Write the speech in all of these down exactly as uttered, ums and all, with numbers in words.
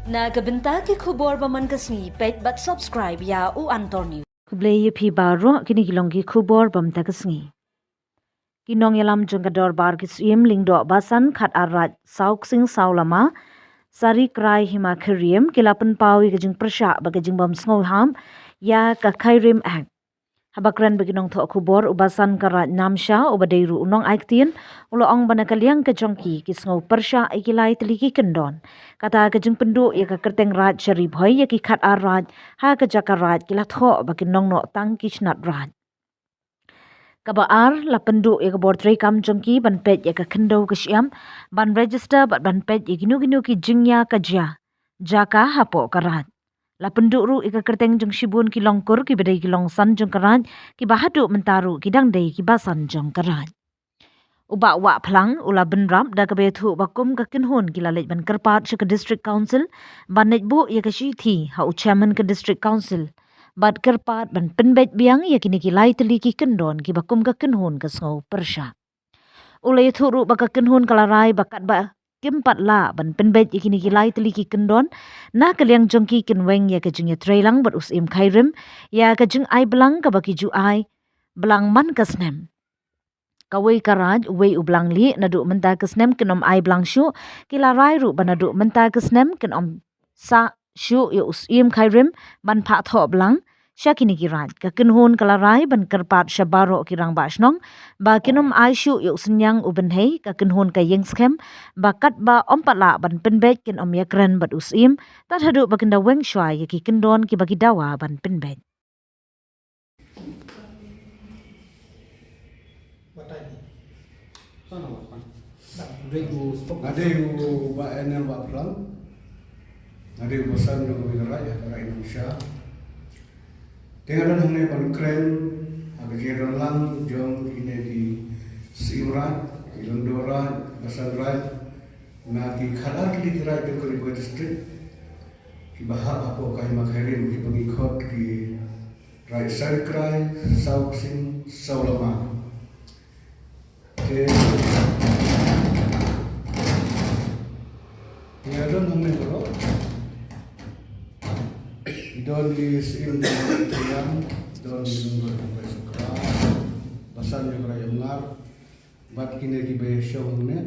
Na ka bynta ki khubor ba man ka sngi, peit bad subscribe ïa U Antor News. Khublei ïa phi baroh, kine ki long ki khubor ba mynta ka sngi. Ki nongïalam jong ka dorbar ki Syiem Lyngdoh Basan Khatar Raid Sawksing Sawlama, Sari Krai Hima Khyrim, ki la pynpaw ïa ka jingpyrshah bad ka jingbym sngewham ïa ka Khyrim Act. Haba kren bad ki nongthoh khubor, u Basan ka Raid Namsha, uba dei ruh u nongai ktien, u la ong ba na ka liang ka jong ki, ki sngew pyrshah ïa ki lai tylli ki kyndon. Kata ka jingpynduh ïa ka kyrteng Raid sha Ri Bhoi ïa ki Khatar Raid ha ka jaka raid, ki la thoh ba kin long noh tang ki shnat raid. Kaba ar, la pynduh ïa ka bor treikam jong ki ban peit ïa ka khyndew ka shyiap, ban register bad ban peit ïa kino kino ki jingïakajia jaka hapoh ka raid. La pynduh ruh ïa ka kyrteng jong shibun ki longkur kiba dei ki longsan jong ka raid, kiba haduh mynta ruh ki dang dei ki basan jong ka raid. U Bah Wahphlang u la bynrap da kaba ïathuh ba kum ka kynhun ki la leit ban kyrpad sha ka District Council ban leit buh ïa ka shithi ha u Chairman ka District Council bad kyrpad ban pynbeit biang ïa kine ki lai tylli ki kyndon kiba kum ka kynhun ka sngew pyrshah. U la ïathuh ruh ba ka kynhun ka la rai ba katba kim pat lah ban pynbeit ïa kine ki lai tylli ki kyndon, na ka liang jong ki kin weng ïa ka jingïatreilang bad u Syiem Khyrim ïa ka jingai blang kaba ki ju ai blang man ka snem. Kawei ka raid, uwei u blang lieh, naduh mynta ka snem kin ym ai blang shuh. Ki la rai ruh ba naduh mynta ka snem kin ym sah shuh ïa u Syiem Khyrim ban phah thoh blang sha kine ki raid. Ka kynhun ka la rai ban kyrpad sha baroh ki rangbah shnong ba kin ym ai shuh ïa u synñiang u bynhei. Ka kynhun ka ïeng skhem ba katba ym pat lah ban pynbeit, kin ym ïakren bad u Syiem tad haduh ba kin da weng shuwa ïa ki kyndon kiba ki dawa ban pynbeit. Nga dei u Bah Enel Wahphlang. Nga dei u basan jong ka Raid, ka Raid Namsha. Te nga don hangne ban kren ha ka jingdon lang jong kine ki Syiem Raid, ki Lyngdoh Raid, basan raid, na ki khadar tylli ki raid jong ka Ri Bhoi District, kiba hap hapoh ka Hima Khyrim, kiba ngi khot ki Raid Sari Krai, Sawksing, Sawlama. Te, ïa don hangne baroh. Don ki Syiem jong ka Ri Bhoi Sakra, basan jong ka Ri Bhoi Ngar, bad kine kiba ïashong hangne.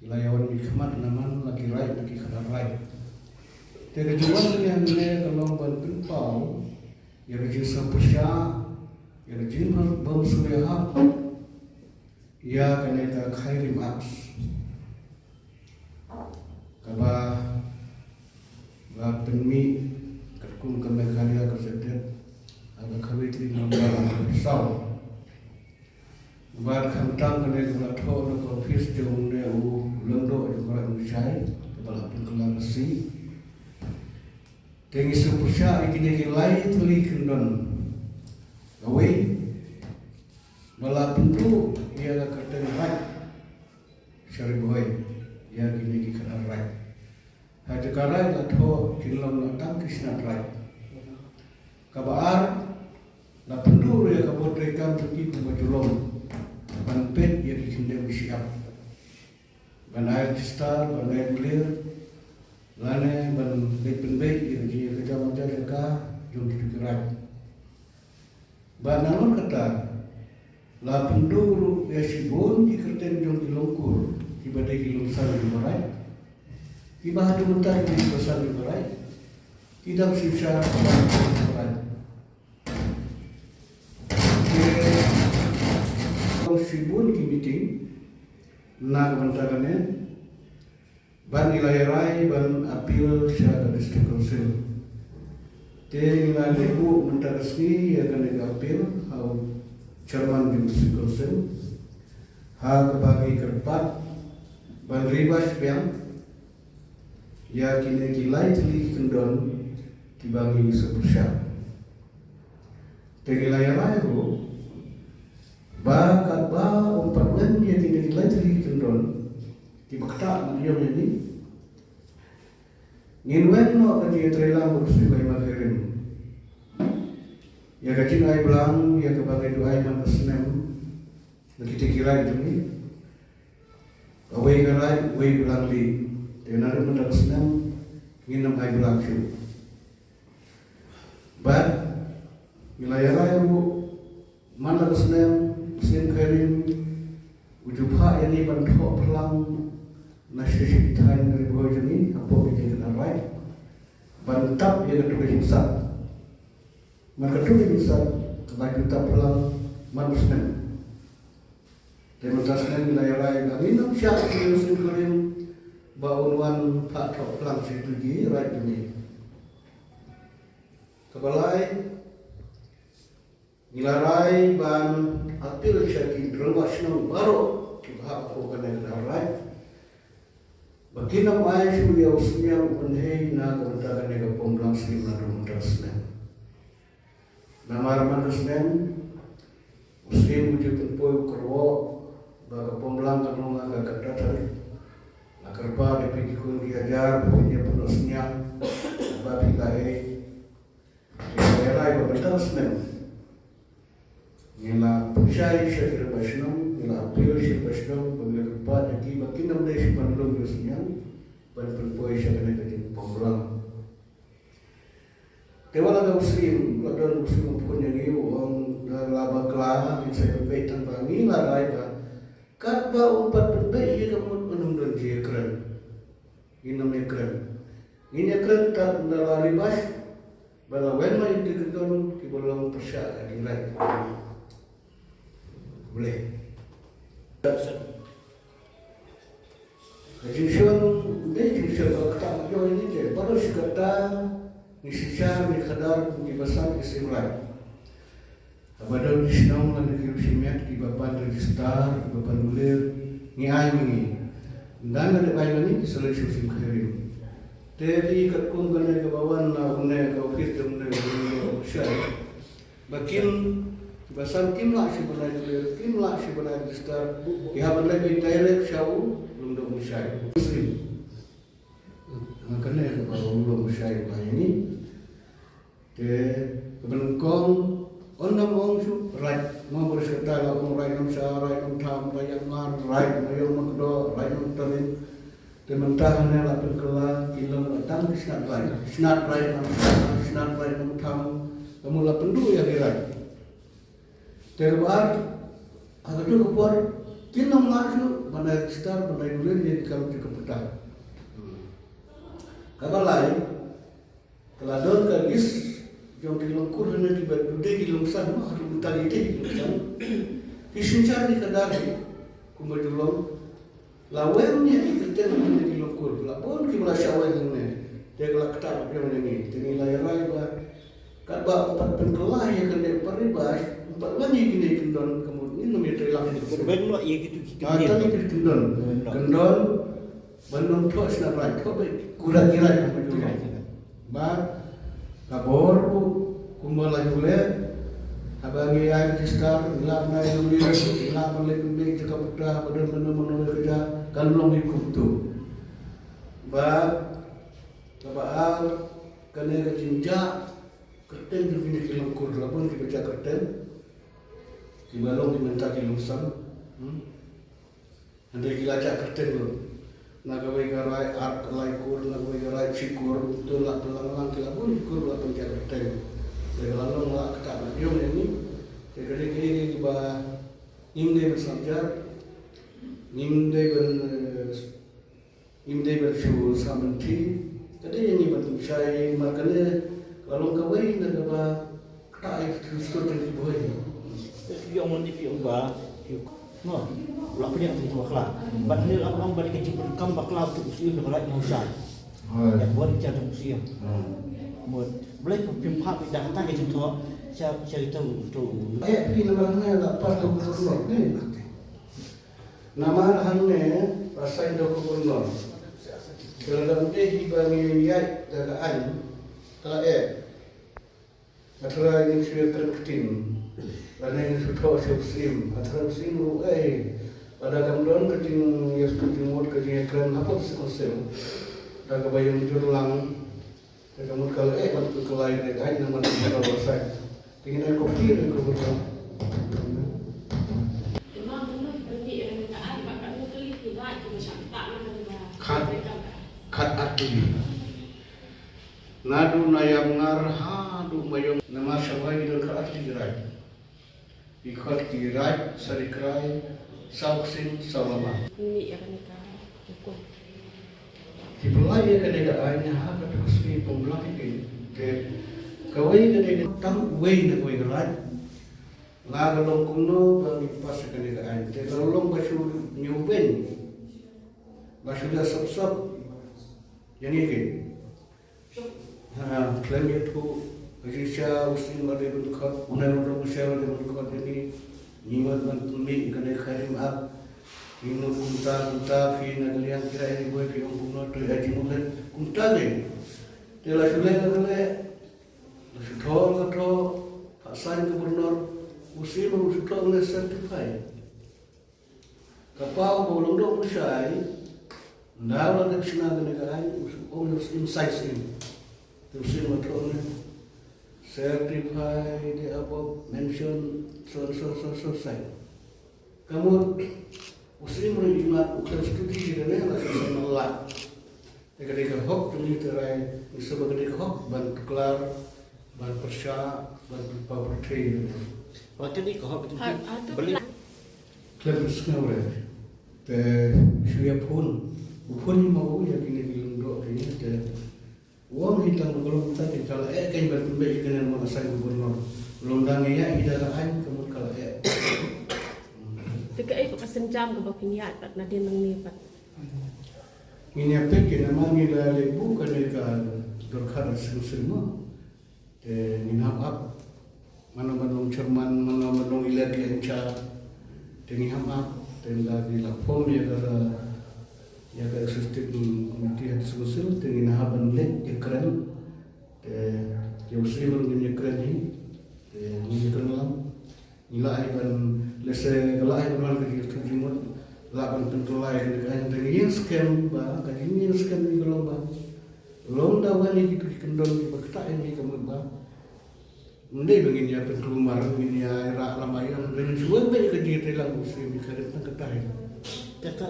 Ki la ïawan mihkhmat namar la ki raid, la ki khadar raid. Te ka jingwan jong ngi hangne ka long ban pynpaw ïa ka jingsngewpyrshah, ïa ka jingbym sngewbha ïa kane ka Khyrim Act, kaba la pynmih katkum ka Meghalaya Gazetted ha ka khatwei tarik November arphew saw. Bad khamtam kane ka la thoh na ka office jong une u lyngdoh jong ka Raid Umshai, kaba la pynkylla ka sngi. Te ngi sngewpyrshah ïa kine ki lai tylli kyndon. Kawei, ba la pynduh ïa ka kyrteng raid sha Ri Bhoi ïa kine ki khadar raid. Ha jaka raid la thoh kin long noh tang ki shnat raid. Kaba ar, la pynduh ruh ïa ka bor treikam jong ki kumba ju long ban peit ïa ki khyndew ki shyiap, ban ai register, ban ai declare, lane ban leit pynbeit ïa ka jingïakajia jaka jong kito ki raid. Bad nalor kata, la pynduh ruh ïa shibun ki kyrteng jong ki longkur, kiba dei ki longsan jong ka raid, kiba haduh mynta ki dei ki basan jong ka raid, ki dang synshar ka raid. Te, shibun ki meeting na ka bynta kane, bad ngi la ïarai ban appeal sha ka District Council. Te ngi la leit buh mynta ka sngi ïa kane ka appeal ha u Chairman jong District Council, ha kaba ngi kyrpad ban revise biang ïa kine ki lai tylli ki kyndon kiba ngi sngewpyrshah. Te ngi la ïarai ruh ba katba ym pat wan ïa kine ki lai tylli ki kyndon kiba ktah ban ïoh ïa ngi, ngin wan noh ka jingïatreilang bad u Syiem ka Hima Khyrim ïa ka jingai blang, ïa kaba ngi duwai man ka snem na kita ki raid jong ngi. Kawei ka raid, wei blang lieh. Te naduh mynta ka snem Ngin ym ai blang shuh. Bad ngi la ïarai ruh man la ka snem, snem Khairi u ju phah ïa ngi ban thoh phlang na shisha thaiñ Ri Bhoi jong ngi hapoh ïa ka Ri Bhoi ban tap ïa ka tuka jingstad. Man ka tuka jingstad ka la ju tap phlang man u snem. Te mynta snem ngi la ïarai ba ngin ym shah ïa u Syiem Kharim ba un wan phah thoh phlang sha kito ki raid jong ngi. Kaba lai, ngi la rai ban appeal sha ki rangbah shnong baroh kiba hap hapoh kane ka Dhar Raid ba kin ym ai shuh ïa u Sniang u pynhei na ka bynta kane ka Ponglang Scheme naduh mynta snem. Namar man ka snem u Sniang u ju pynpoi u kyrwoh ba ka Ponglang kan long ha ka khatta tarik. La kyrpad ïa phi ki khun ki hajar ba phin ïa pynnoh sniang ba phi la ei. Ngi la rai ba mynta ka snem ngi la pynshai sha ki rangbah shnong, ngi la appeal sha ki rangbah shnong ba ngi la kyrpad ïa ki ba kin ym dei shuh ban lum ïa u Sniang ban pynpoi sha kane ka jingponglang. Te wat la u Sniang, la don u Sniang u phone ïa ngi u ong da la bakla ngin sa pynbeit tang ba ngi la rai ba katba um pat pynbeit ïa ka mut un ym don jingïakren. Ngin ym ïakren. Ngin ïakren tad ynda la ri bash ba la wan ma ïa ki kyndon kiba long pyrshah ïa ki raid. Khublei. Ka jingshon, ym dei jingshon, ka ktah ka jong ngi te baroh shi katta ngi synshar ngi khadar kum ki basan ki siem raid. Haba don ki shnong lane ki shimet kiba pan register, kiba pan dulir, ngi ai ma ngi. Ynda nga dep ai ma ngi ki sa leit sha u Syiem Khairi. Te phi katkum kane kaba wan na une ka office jong une u Syiem. Ba kin, ba san kim lah shuh ban ai dulir, kim lah shuh ban ai register. Ki hap ban leit beit direct sha u Lyngdoh Umshai. Muslim. Nga kane kaba u Lyngdoh Umshai u ai ïa ngi. Te kaba nyngkong, ym ong shuh raid, mo, baroh shi katta la ong raid Nongshah, raid Nongthaw, raid Ïakmar, raid Maïong Makdoh, raid Nongtarin. Te mynta hangne la pynkylla, ki long tang ki shnat raid. Shnat raid Nongshah, shnat raid Nongthaw, ka mut la pynduh ïa ki raid. Te kaba ar, ha kajuh ka por, kin ym lah shuh ban ai register, ban ai dulir ïa ki kam jong ka pyrta. Kaba lai, ka la don ka list jong ki longkur hangne kiba dei ki longsan, mo, haduh mynta ki dei ki longsan. Ki synshar ki khadar hi kumba ju long. La weng ïa ki kyrteng hangne ki longkur, la bun kiba la shah weng hangne. Te ka la ktah ka biang ïa ngi, te ngi la ïarai ba katba um pat pynkylla ïa kane u Paribash, um pat wan ïa kine ki kyndon, ka mut ngin ym ïatrei lang. Weng noh ïa kitu ki kyndon. Ah, tang ïa ki kyndon. Kyndon. Ban ym thoh shnat raid, thoh beit ki raid, ki raid, ki raid. Bad ka bor ruh kumba la ju leh, haba ngi ai register, ngi lah ban ai dulir, ngi lah ban leit pynbeit jaka pyrta, haba don mano mano ka jaka, kan long hi kumtu. Bad kaba ar, kane ka jingjah kyrteng jong kine ki longkur, la bun kiba jah kyrteng, kiba long ki mynta ki longsan. Hmm. Hynrei ki la jah kyrteng lut. Na kawei ka raid ar lai kur, na kawei ka raid shi kur, to la pynlang lang ki la bun kur la pynjah kyrteng. Te ka la long la ktah la biang ïa ngi. Te ka dei kaei kaei kiba ngim dei ban sngap jar, ngim dei ban, eh, ngim dei ban shu sngap lynti. Ka dei ïa ngi ban pynshai, mar kane ka la long kawei na kaba ktah ïa ki stur jong ki bhoi. Phi ong mon, phi ong ba, phi ong, no, la pdiang tu bakla. Bad ni la ong ba ka jingpynkam bakla tu u Syiem da ka raid Nongshah. Hooid. Ïa bor ïa tu u Syiem. Hmm. Mo, balei phi phah beit da kata ka jingthoh sha, sha ito, ito. Eh, phi namar hangne la pass da u Governor, ne? Namar hangne la sign da u Governor. Te lada ym dei hi ba ngi ïaid da ka aiñ, ka la eh. Nga tharai ngin shu ïakren ktien. Lane ngin shu thoh sha u Syiem. Nga tharai u Syiem ruh, eh, lada kam don ka jingïasnoh jingmut, ka jingïakren hapoh District Council, da kaba ïeng jur lang, te ka mut ka la eh ban pynkylla ïa ka aiñ namar ka la sait. Te ngin ai copy ïa ka Governor. Khat, khat artylli. Naduh na Ïamngar haduh Maïong, namar sha wai ki don khatar tylli ki raid. Ki khot ki raid Sarikhrai, Sawksin, Sawlama. Mih ïa kane ka hukum. Ki pynlait ïa kane ka aiñ ha kata ka sngi pynblak ïa ki. Te kawei ka dei tang uwei na kawei ka raid. Nga ka long kumno ba ngi pass ïa kane ka aiñ. Te la long ba shu ñiewbeiñ, ba shu leh sop sop ïa ngi ki. Ha, khlem ïathuh, ka jingshisha u Syiem la dei ban khot, u Nai Rong Sher la dei ban khot ïa ngi. Ngi mut ban pynmih ïa kane ka Khairim Act. Ngi mut kumta kumta, phi na ka liang ki raid Ri Bhoi phi ong kumno, to ïa jingmut leh kumta dei. Te la shu leh la ka leh, la shu thoh la ka thoh, phah saiñ ka Gobernor, u Syiem ruh u shu thoh, u leh certify. Ka paw ba u Lyngdoh Pynshai, ynda u la dep shna kane ka aiñ, u ong ïa u Syiem saiñ saiñ. Te u Syiem u thoh ne, certify the above mentioned so and so, so and so site. Ka mut u Syiem ruh i mat u khlem study ïa kane, la shu saiñ la. Te ka dei ka hok jong ngi, te hynrei ngi sngew ba ka dei ka hok ban tuklar, ban pyrshah, ban pynpaw pyrthei. Ba ka dei ka hok jong ngi. Ha, ha, tu beli. Khlem sngew re. Te shu ïa phone. U phone hi ma u ïa kine ki lyngdoh kine te. U ong hi tang ba ka long kumta te ka la eh kein ban pynbeit ïa kane namar ka saiñ ka Gobernor. Long dang ïa ïa i da ka aiñ ka mut ka la eh. Te kaei ka synjam kaba phin ïaid pat nadien nangne pat? Ngin ïa peit kein namar ngi la leh buh kane ka dorkhar seng seng mo. Te ngin hap ap. Mano ban long chairman, mano ban long elect in charge. Te ngin hap ap. Te ynda ngi la form ïa ka, ïa ka executive committee ha District Council, te ngin hap ban leit ïakren. Te ïa u Syiem ruh ngin ïakren hi. Te ngin ïakren lang. Ngi lah hi ban, lehse ka lah hi ban wan ka jingïathuh jingmut, lah ban pynkylla ïa kane ka aiñ, te ngi ïeng skhem ba ka jingïeng skhem ngi ka long ba long da wan ïa kitu ki kyndon kiba ktah ïa ngi ka mut ba ym dei ba ngin ïa pynkulmar, ngin ïa rah lama ïa, ngin shu wan beit ïa ka jingïatreilang u Syiem ïa ka dei tang kata hi. Kata